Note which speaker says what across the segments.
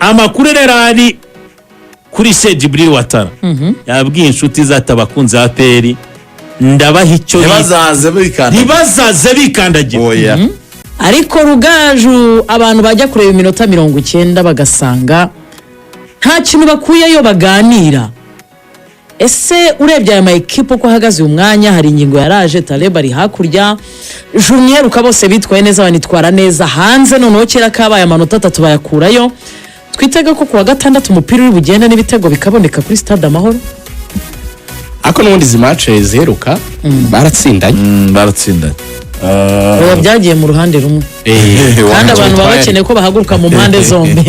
Speaker 1: Amakuru rero ari kuri Cheick Djibril Ouattara, yabwiye inshuti ze ati: "Abakunzi ba APR, ndabaha icyo bita."
Speaker 2: Ntibazaze bikandagira.
Speaker 1: Ntibazaze bikandagira.
Speaker 2: Oya.
Speaker 3: Ariko Rugaju, abantu bajya kureba iminota 90 bagasanga nta kintu bakuyeyo baganira. Ese urebye aya ma ekipe uko ahagaze uyu mwanya, hari ingingo yaraje, Taleb ari hakurya, Junior uka, bose bitwaye neza, banitwara neza hanze. Noneho kera kabaye amanota 3 bayakurayo. Twitege ko kuwa gatandatu umupira uri bugende n'ibitego bikaboneka kuri Stade Amahoro.
Speaker 4: Ariko n'ubundi izi match ziheruka baratsindanye.
Speaker 2: Baratsindanye.
Speaker 3: Biba byagiye mu ruhande rumwe, kandi abantu baba bakeneye ko bahaguruka mu mpande zombi.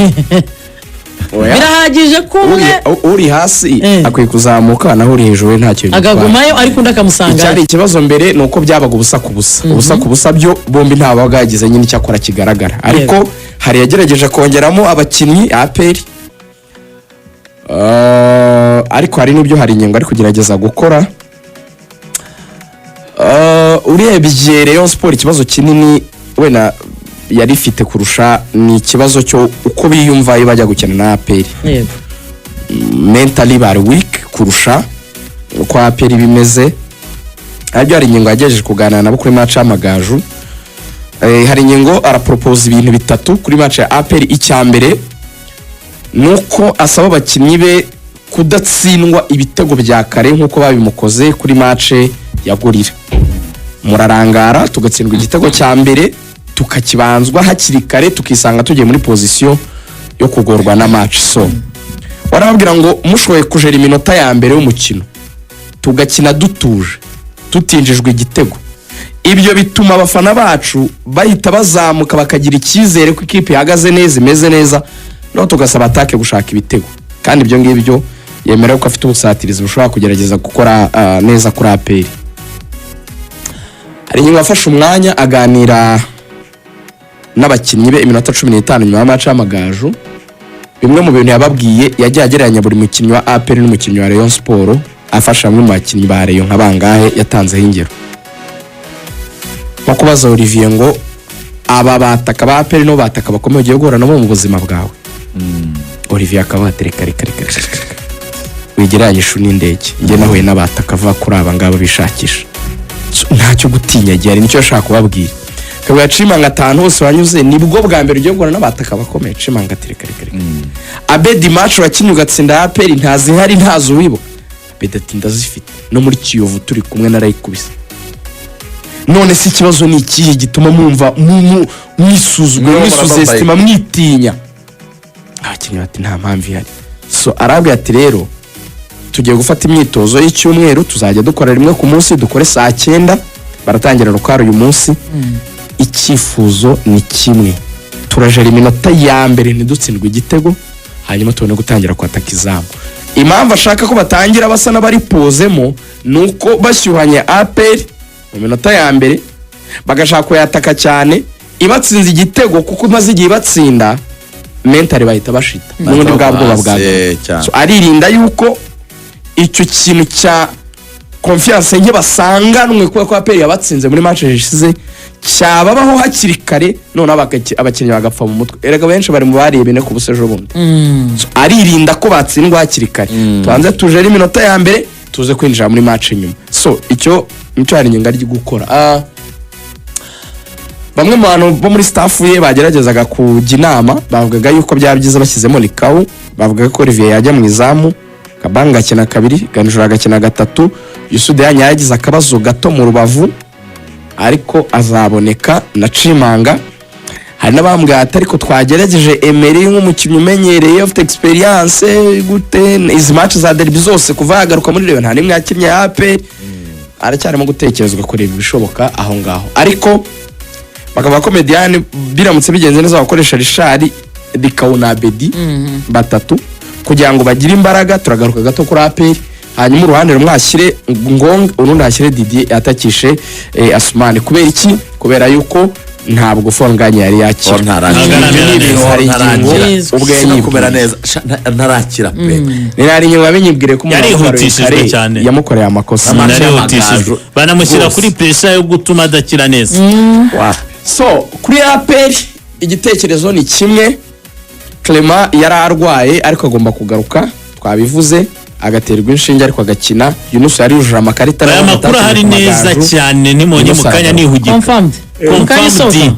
Speaker 4: Oya.
Speaker 3: Birahagije ko umwe
Speaker 4: Uri hasi akwiye kuzamuka, naho uri hejuru we ntacyo bimutwaye.
Speaker 3: Akagumayo, ariko undi akamusanga.
Speaker 4: Icyari ikibazo mbere ni uko byabaga ubusa ku busa, ubusa ku busa byo bombi ntabaga yagize nyine icyo akora kigaragara. Ariko hari yagerageje kongeramo abakinnyi APR, ariko hari n'ibyo hari ingingo ari kugerageza gukora. Urebye Rayon Sport, ikibazo kinini wenda yari ifite kurusha ni ikibazo cyo uko biyumva iyo bajya gukina na APR. Mentally bari weak kurusha uko APR bimeze. Aribyo hari ingingo yagerageje kuganira nabo kuri match y'Amagaju. Hari ingingo araporopoza ibintu bitatu kuri match ya APR. Icya mbere ni uko asaba abakinnyi be kudatsindwa ibitego bya kare nk'uko babimukoze kuri match ya Gorilla. Murarangara tugatsindwa igitego cya mbere, tukakibanzwa hakiri kare, tukisanga tugiye muri position yo kugorwa na match. So warababwira ngo mushoboye kujera iminota ya mbere y'umukino, tugakina dutuje, tutinjijwe igitego, ibyo bituma abafana bacu bahita bazamuka, bakagira icyizere ko ikipe ihagaze neza, imeze neza, noneho tugasaba attaque gushaka ibitego. Kandi ibyo ngibyo yemera ko afite ubusatirizi bushobora kugerageza gukora neza kuri APR. Hari ingingo afashe umwanya aganira n'abakinnyi be iminota 15 nyuma ya match y'Amagaju. Bimwe mu bintu yababwiye, yagiye agereranya buri mukinnyi wa APR n'umukinnyi wa Rayon Sport. Afasha bamwe mu bakinnyi ba Rayon nka bangahe yatanzeho ingero, nko kubaza Olivier ngo: "Aba bataka ba APR nibo bataka bakomeye ugiye guhura nabo mu buzima bwawe?" Olivier akaba ati: "Reka, reka, reka, reka, reka, wegeranye ishu n'indege, njye nahuye n'abataka ava kuri aba ngaba bishakisha." So, ntacyo gutinya gihari, nicyo yashaka kubabwira. Akabwira Cimanga atanu hose wanyuze nibwo bwa mbere ugiye guhura n'abataka bakomeye. Cimanga ati: "Reka, reka, reka." Abedi, match wakinnye ugatsinda APR ntazihari, ntazo wibuka? Abedi ati: "Ndazifite, no muri Kiyovu turi kumwe narayikubise. None se ikibazo ni ikihe gituma mwumva mwisuzugura,
Speaker 2: Mwe
Speaker 4: mwisuzestima, mwitinya?" Abakinnyi bati: "Nta mpamvu ihari." So arabwira ati: "Rero tugiye gufata imyitozo y'icyumweru, tuzajya dukora rimwe ku munsi, dukore saa 9." Baratangira rukari uyu munsi. Icyifuzo ni kimwe: turajara iminota ya mbere ntidutsindwe igitego, hanyuma tubone gutangira kwataka izamu. Impamvu ashaka ko batangira basa n'abaripozemo ni uko bashyuhanye APR mu minota ya mbere, bagashaka kuyataka cyane, ibatsinze igitego, kuko imaze igihe ibatsinda, mentally bahita bashita n'ubundi bwa bwoba bwa
Speaker 2: Hasi cyane.
Speaker 4: So, aririnda yuko icyo kintu cya confiance nke basanganwe kubera ko APR yabatsinze muri match zishize cyababaho hakiri kare, noneho abakinnyi bagapfa mu mutwe. Erega benshi bari mu bariye 4-0 ejo bundi. So, aririnda ko batsindwa hakiri kare. Tubanze tujere iminota ya mbere, tuze kwinjira muri match nyuma. So icyo nicyo hari ingingo ari gukora. Bamwe mu bantu bo muri staff ye bageragezaga kujya inama bavugaga yuko byaba byiza bashyizemo Likawu. Bavugaga ko Olivier yajya mu izamu, Kabanga agakina kabiri, Ganijoro agakina gatatu. Yusude Yanya yagize akabazo gato mu rubavu, ariko azaboneka na Cimanga. Hari n'abambwira ati: "Ariko twagerageje Emery nk'umukinnyi umenyereye, ufite experience gute, izi match za derby zose kuva yagaruka muri Rayon nta n'imwe yakinnye ya APR." Aracyarimo gutekerezwa kureba ibishoboka aho ngaho, ariko bakavuga ko médiane biramutse bigenze neza bakoresha Richard, Likawu na Abedi batatu kugira ngo bagire imbaraga. Turagaruka gato kuri APR. Hanyuma uruhande rumwe hashyire Ngonga, urundi hashyire Didier atakishe Asumani. Kubera iki? Kubera yuko ntabwo Fonganye yari yakira.
Speaker 2: Ntarakira.
Speaker 4: Ibyo ni ibintu hari ingingo
Speaker 3: Ntarakira.
Speaker 4: ubwe
Speaker 2: Sino kumera
Speaker 4: yanyibwiye.
Speaker 2: neza. Sha, ntarakira pe.
Speaker 4: Ni hari ingingo yabinyibwire ko umuntu wamugaruye
Speaker 1: Yarihutishijwe
Speaker 4: kare
Speaker 1: cyane.
Speaker 4: yamukoreye amakosa.
Speaker 1: Yarihutishijwe, banamushyira
Speaker 2: Rwose.
Speaker 1: kuri pressure yo gutuma adakira neza.
Speaker 4: So kuri APR igitekerezo ni kimwe. Clement yari arwaye, ariko agomba kugaruka, twabivuze, agaterwa inshinge ariko agakina. Yunusu yari yujuje amakarita.
Speaker 1: Aya
Speaker 4: nawe
Speaker 1: makuru ahari
Speaker 4: atakinye ku
Speaker 1: neza
Speaker 4: Magaju.
Speaker 1: cyane, nimonye mu
Speaker 4: Yunusu
Speaker 1: kanya
Speaker 4: aragaruka.
Speaker 1: nihugika.
Speaker 3: Confirmed. Mu kanya isohoka.
Speaker 1: Confirmed.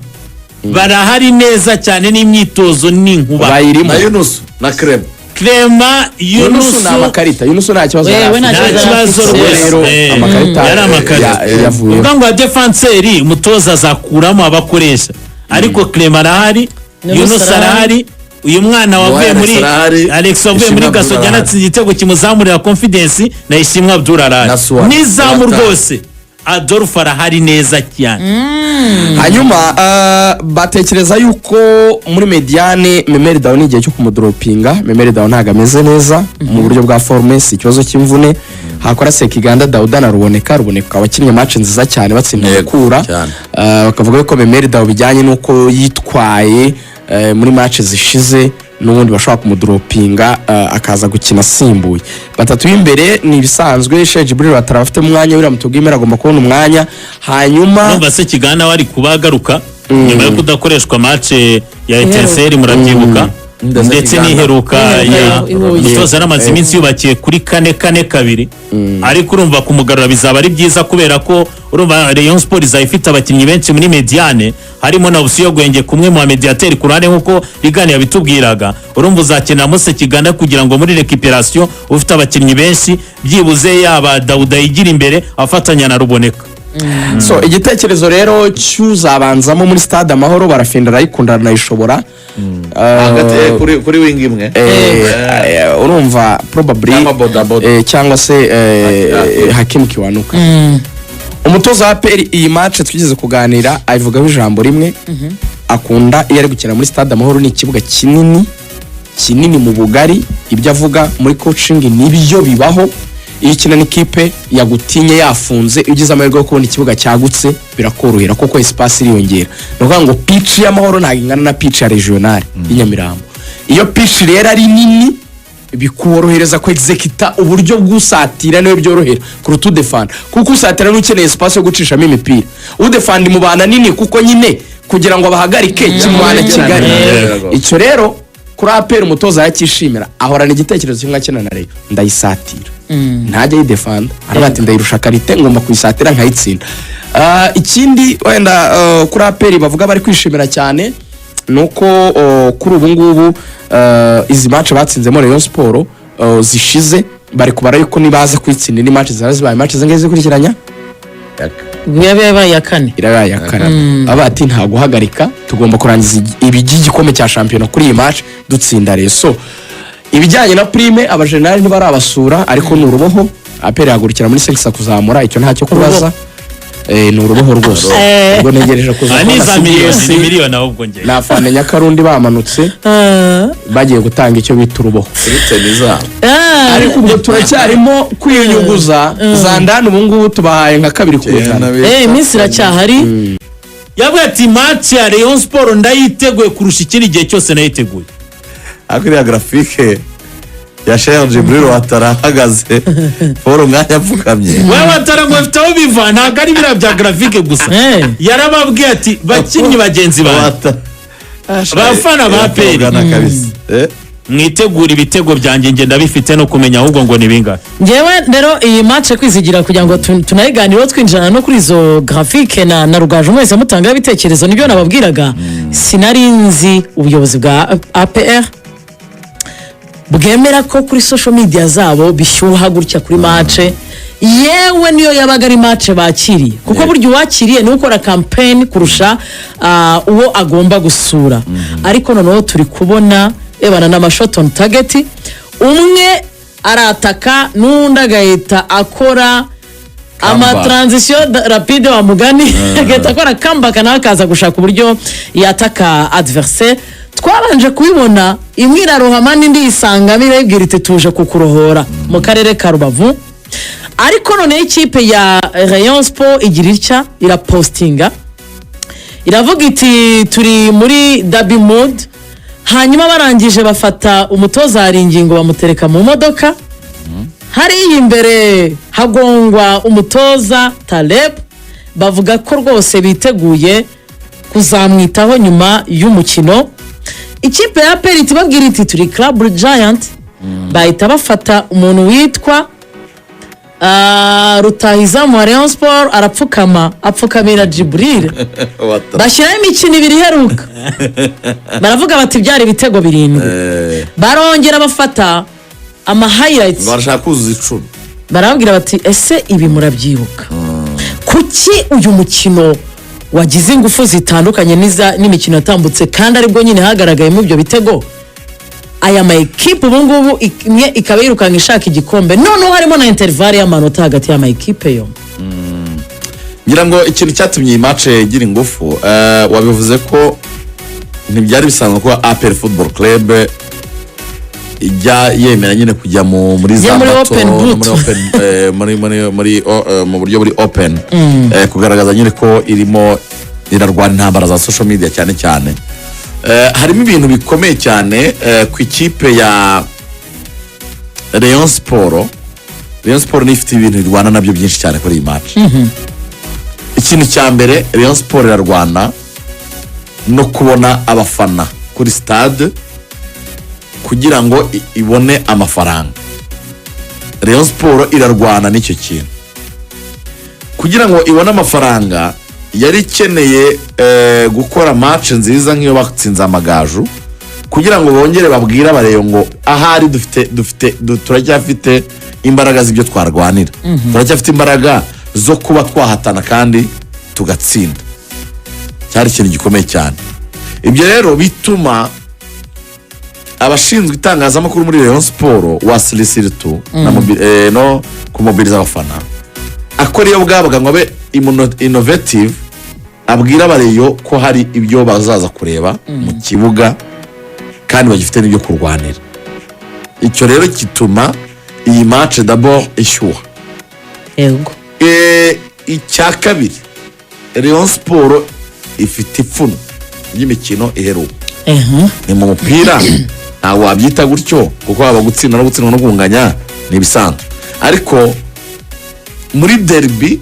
Speaker 1: Barahari neza cyane, n'imyitozo ni inkuba.
Speaker 4: Bayirimo.
Speaker 2: Na Yunusu na Krema.
Speaker 1: Clement,
Speaker 4: Yunusu
Speaker 1: Yunusu.
Speaker 4: ni amakarita, Yunusu nta kibazo yari
Speaker 3: Wewe nta
Speaker 4: afite.
Speaker 1: Nta
Speaker 3: kibazo
Speaker 1: kibazo
Speaker 3: yari
Speaker 1: rwose.
Speaker 4: Rero amakarita
Speaker 1: Yari amakarita.
Speaker 4: yavuyeho.
Speaker 1: Uvuga ngo défenseur, umutoza azakuramo abakoresha, ariko Clement arahari.
Speaker 3: Yunusu
Speaker 1: Yunusu arahari. Uyu mwana wavuye
Speaker 2: Alex
Speaker 1: muri
Speaker 2: arahari.
Speaker 1: Alex wavuye
Speaker 2: Ishimwe
Speaker 1: muri
Speaker 2: Abdul
Speaker 1: Gasogi
Speaker 2: arahari.
Speaker 1: anatsinze igitego kimuzamurira confidence, na Ishimwe Abdul arahari.
Speaker 2: Na Suarez.
Speaker 1: N'izamu
Speaker 2: Arahari.
Speaker 1: rwose, Adolphe arahari neza cyane.
Speaker 4: Hanyuma batekereza yuko muri médiane Memel Dao ni igihe cyo kumudropinga. Memel Dao ntabwo ameze neza mu buryo bwa forme, si ikibazo cy'imvune. Hakora Sekiganda Dauda na Ruboneka. Ruboneka wakinnye match nziza cyane batsinda
Speaker 2: Yego,
Speaker 4: Mukura.
Speaker 2: cyane.
Speaker 4: Bakavuga yuko Memel Dao, bijyanye n'uko yitwaye muri match zishize, n'ubundi bashobora kumudropinga akaza gukina asimbuye. Batatu b'imbere ni ibisanzwe, Cheick Djibril Ouattara bafite umwanya, William Tugimera agomba kubona umwanya, hanyuma
Speaker 1: Numva se Kigana wari kuba agaruka nyuma yo kudakoreshwa match ya Etincelle, murabyibuka,
Speaker 2: Ndetse
Speaker 1: ndetse
Speaker 2: Kigana.
Speaker 1: n'iheruka
Speaker 3: Iheruka
Speaker 1: ya
Speaker 3: i Huye.
Speaker 1: umutoza yaramaze iminsi yubakiye kuri 4-4-2, ariko urumva kumugarura bizaba ari byiza, kubera ko urumva Rayon Sport izaba ifite abakinnyi benshi muri médiane, harimo na option Gwenge kumwe mu médiateur ku ruhande, nk'uko Rigani yabitubwiraga. Urumva uzakenera Sekiganda kugira ngo muri récupération ufite abakinnyi benshi, byibuze yaba Dawuda yigira imbere afatanya na Ruboneka.
Speaker 4: So igitekerezo rero cy'uzabanzamo muri Stade Amahoro, Barafinda arayikunda, aranayishobora.
Speaker 2: Hagati kuri wing imwe.
Speaker 4: Urumva probably
Speaker 2: Cyangwa bodaboda.
Speaker 4: Cyangwa se Hakim Kiwanuka. Umutoza wa APR, iyi match twigeze kuganira, abivugaho ijambo rimwe akunda iyo ari gukina muri Stade Amahoro, ni ikibuga kinini kinini mu bugari. Ibyo avuga muri coaching nibyo bibaho: iyo ukina n'ikipe yagutinye, yafunze, iyo ugize amahirwe yo kubona ikibuga cyagutse birakorohera, kuko espace iriyongera. Ni ukuvuga ngo pitch y'Amahoro ntabwo ingana na pitch ya Regional y'i Nyamirambo. Iyo pitch rero ari nini, bikorohereza ku executa uburyo bw'usatira, niwe byorohera kuruta udefanda, kuko usatira n'ukeneye espace yo gucishamo imipira. Udefanda imubana nini, kuko nyine kugira ngo abahagarike kimubana kigali.
Speaker 2: Yego.
Speaker 4: Icyo rero kuri APR umutoza aracyishimira, ahorana igitekerezo kimwe akina na Rayon: ndayisatira, ntajya yidefanda. Aravuga ati ndayirusha qualité, ngomba kuyisatira nkayitsinda. Ikindi wenda kuri APR bavuga bari kwishimira cyane ni uko kuri ubu ngubu izi match batsinzemo Rayon Sport zishize, bari kubara yuko nibaza kuyitsinda indi match zaba zibaye match zingahe zikurikiranya?
Speaker 3: Yaba yabaye iya kane.
Speaker 4: Irabaye iya kane. Baba bati nta guhagarika, tugomba kurangiza iby'igikombe cya shampiyona kuri iyi match dutsinda Rayon. So ibijyanye na prime, abajenerali ntibarabasura, ariko ni uruboho. APR yahagurukira muri sekisa kuzamura, icyo ntacyo kubaza. Ni uruboho rwose. Ubwo ntegereje kuza
Speaker 1: Aha ni
Speaker 4: kubona
Speaker 1: za miliyoni.
Speaker 4: CBS
Speaker 1: Ni miliyoni ahubwo njye.
Speaker 4: Na Afande Nyakarundi bamanutse bagiye gutanga icyo bita uruboho.
Speaker 2: Kuri teni zabo.
Speaker 4: Ariko ubwo turacyarimo kwiyunyuguza za ndani, ubu ngubu tubahaye nka 2%.
Speaker 3: Iminsi iracyahari.
Speaker 1: Yavuga ati match ya Rayon Sport ndayiteguye kurusha ikindi gihe cyose nayiteguye.
Speaker 2: Ariko iriya graphique ya Cheick Djibril Ouattara ahagaze Paul umwanya apfukamye.
Speaker 1: Wowe Ouattara ngo bafite aho biva, ntabwo ari biriya bya graphique gusa. Yarababwiye ati bakinnyi bagenzi banjye,
Speaker 2: Ouattara.
Speaker 1: bafana ba APR,
Speaker 2: Iratungana kabisa.
Speaker 1: mwitegure ibitego byanjye, njye ndabifite no kumenya ahubwo ngo ni bingahe.
Speaker 3: Ngewe rero iyi match kwizigira kugira ngo tunayiganireho, twinjirana no kuri izo graphique na Rugaju, mwese mutanga ibitekerezo, nibyo nababwiraga. Sinari nzi ubuyobozi bwa APR bwemera ko kuri social media zabo bishyuha gutya kuri match, yewe niyo yabaga ari match bakiriye, kuko burya uwakiriye niwe ukora campaign kurusha uwo agomba gusura. Ariko noneho turi kubona ebana n'amashot on target, umwe arataka n'undi agahita akora amatransition rapide, wa mugani agahita akora comeback, nawe akaza gushaka uburyo yataka adversaire. Twabanje kubibona, imwe irarohama n'indi yisangamo irayibwira iti tuje kukurohora mu karere ka Rubavu. Ariko noneho ikipe ya Rayon Sport igira itya, irapostinga, iravuga iti turi muri derby mood. Hanyuma barangije bafata umutoza hari ingingo, bamutereka mu modoka hariya imbere, hagongwa umutoza Taleb, bavuga ko rwose biteguye kuzamwitaho nyuma y'umukino. Ikipe ya APR itibabwira iti: "Turi club giant." Bahita bafata umuntu witwa rutahizamu wa Rayon Sport, arapfukama, apfukamira Jibril. Bashyiraho imikino 2 iheruka, baravuga bati byari ibitego 7. Barongera bafata ama highlights.
Speaker 2: Ngo barashaka kuzuza 10.
Speaker 3: Barababwira bati: "Ese ibi murabyibuka? Kuki uyu mukino wagize ingufu zitandukanye n'imikino yatambutse, kandi aribwo nyine hagaragayemo ibyo bitego?" Aya ma ekipe ubu ngubu imwe ikaba yirukanka ishaka igikombe, noneho harimo na intervalle y'amanota hagati y'ama ekipe yo.
Speaker 2: Ngira ngo ikintu cyatumye iyi match igira ingufu, wabivuze ko ntibyari bisanzwe ko APR Football Club ijya yemera nyine kujya muri za
Speaker 3: Ijya muri
Speaker 2: bato,
Speaker 3: open
Speaker 2: no
Speaker 3: boot.
Speaker 2: muri open, muri muri muri o- eh, mu buryo buri open, kugaragaza nyine ko irimo irarwana intambara za social media cyane cyane. Harimo ibintu bikomeye cyane ku ikipe ya Rayon Sport. Rayon Sport niyo ifite ibintu irwana nabyo byinshi cyane kuri iyi match. Ikintu cya mbere, Rayon Sport irarwana no kubona abafana kuri stade kugira ngo ibone amafaranga. Rayon Sport irarwana n'icyo kintu kugira ngo ibone amafaranga. Yari ikeneye gukora match nziza nk'iyo batsinze Amagaju, kugira ngo bongere babwire abareyo ngo ahari dufite turacyafite imbaraga z'ibyo twarwanira, turacyafite imbaraga zo kuba twahatana kandi tugatsinda. Cyari ikintu gikomeye cyane. Ibyo rero bituma abashinzwe itangazamakuru muri Rayon Sport wa sirisiritu na no kumobiriza abafana, akora iyo bwabaga ngo abe innovative, abwira abareyo ko hari ibyo bazaza kureba mu kibuga kandi bagifite n'ibyo kurwanira. Icyo rero gituma iyi match d'abord ishyuha. Icya kabiri, Rayon Sport ifite ipfunwe ry'imikino iheruka. Ni mu mupira ntabwo wabyita gutyo, kuko waba gutsinda no gutsindwa no kunganya ni ibisanzwe, ariko muri derby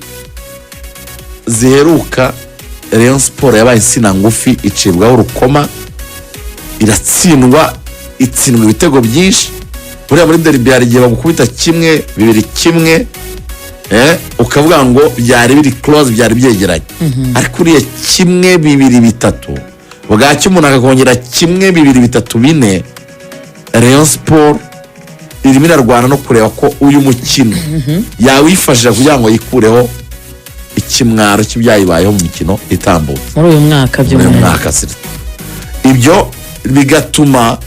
Speaker 2: ziheruka Rayon Sport yabaye insina ngufi, icibwaho urukoma, iratsindwa, itsindwa ibitego byinshi. Buriya muri derby hari igihe bagukubita 1, 2, 1, ukavuga ngo byari biri close, byari byegeranye, ariko uriya 1, 2, 3, bwacya umuntu akakongera 1, 2, 3, 4. Rayon Sport irimo irarwana no kureba ko uyu mukino yawifashisha kugira ngo yikureho ikimwaro cy'ibyayibayeho mu mikino itambutse.
Speaker 3: Muri uyu mwaka
Speaker 2: muri uyu
Speaker 3: by'umwihariko.
Speaker 2: Mwaka sirita. Ibyo bigatuma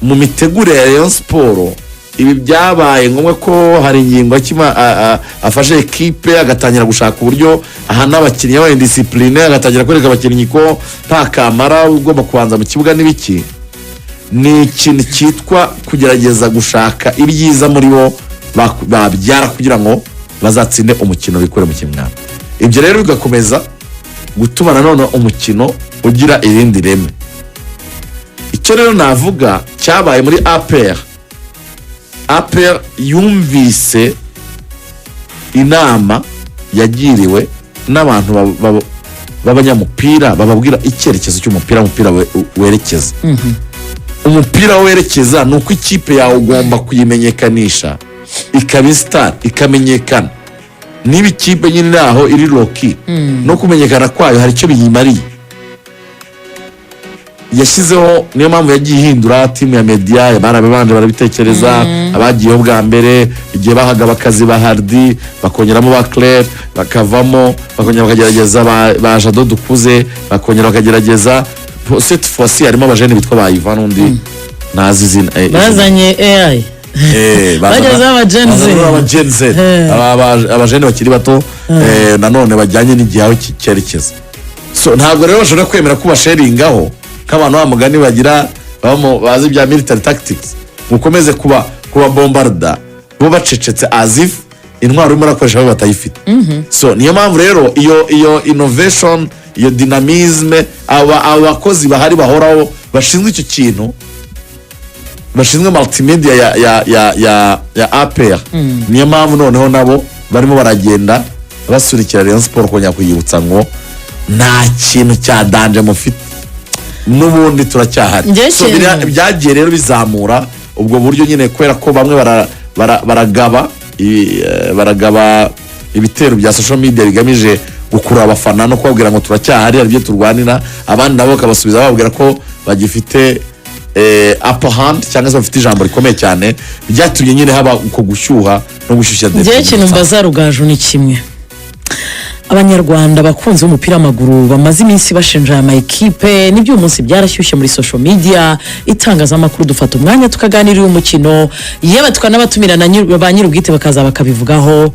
Speaker 2: mu mitegurire ya Rayon Sport ibi byabaye ngombwa ko hari ingingo akima afashe ekipe, agatangira gushaka uburyo ahana abakinnyi yabaye indiscipline, agatangira kwereka abakinnyi ko nta kamara ugomba kubanza mu kibuga n'ibiki. Ni ikintu cyitwa kugerageza gushaka ibyiza muri bo babyara kugira ngo bazatsinde umukino, bikure mu kimwaro. Ibyo rero bigakomeza gutuma nanone umukino ugira irindi reme. Icyo rero navuga cyabaye muri APR, APR yumvise inama yagiriwe n'abantu b'abanyamupira bababwira icyerekezo cy'umupira, umupira werekeza. Umupira werekeza ni uko ikipe yawe ugomba kuyimenyekanisha, ikaba star, ikamenyekana. Niba ikipe nyine iri aho iri low-key, no kumenyekana kwayo hari icyo biyimariye. Yashyizeho, niyo mpamvu yagiye ihindura team ya media. Barabibanje barabitekereza, abagiyeho bwa mbere, igihe bahaga abakazi ba Hardi, bakongeramo ba Claire, bakavamo, bakongera bakagerageza ba Jado Dukuze, bakongera bakagerageza. Cette fois-ci harimo abajene bitwa ba Ivan n'undi ntazi izina.
Speaker 3: Bazanye AI. Bagezeho aba Gen Z.
Speaker 2: Bazana aba Gen Z. Abajene bakiri bato, nanone bajyanye n'igihe aho cyerekeza. So ntabwo rero bashobora kwemera ko basharingaho nk'abantu wa mugani bagira bazi ibya military tactics, mukomeze kuba bombarda bo bacecetse, as if intwaro urimo urakoresha bo batayifite. So niyo mpamvu rero iyo innovation, iyo dynamisme, aba abakozi bahari bahoraho bashinzwe icyo kintu, bashinzwe multimedia ya APR, niyo mpamvu noneho nabo barimo baragenda basunikira Rayon Sport kongera kuyibutsa ngo nta kintu cya danger mufite. N'ubundi turacyahari.
Speaker 3: Njye
Speaker 2: So, byagiye rero bizamura ubwo buryo nyine, kubera ko bamwe baragaba ibitero bya social media bigamije gukurura abafana no kubabwira ngo turacyahari, hari ibyo turwanira. Abandi nabo bakabasubiza bababwira ko bagifite upper hand cyangwa se bafite ijambo rikomeye cyane. Byatumye nyine haba uko gushyuha no gushyushya
Speaker 3: Njyewe
Speaker 2: derby.
Speaker 3: ikintu mbaza Rugaju ni kimwe. Abanyarwanda bakunze umupira w'amaguru bamaze iminsi bashinja aya ma ekipe, nibyo, uyu munsi byarashyushye muri social media, itangazamakuru, dufata umwanya tukaganira uyu mukino, yewe tukanabatumira na ba nyir'ubwite bakaza bakabivugaho.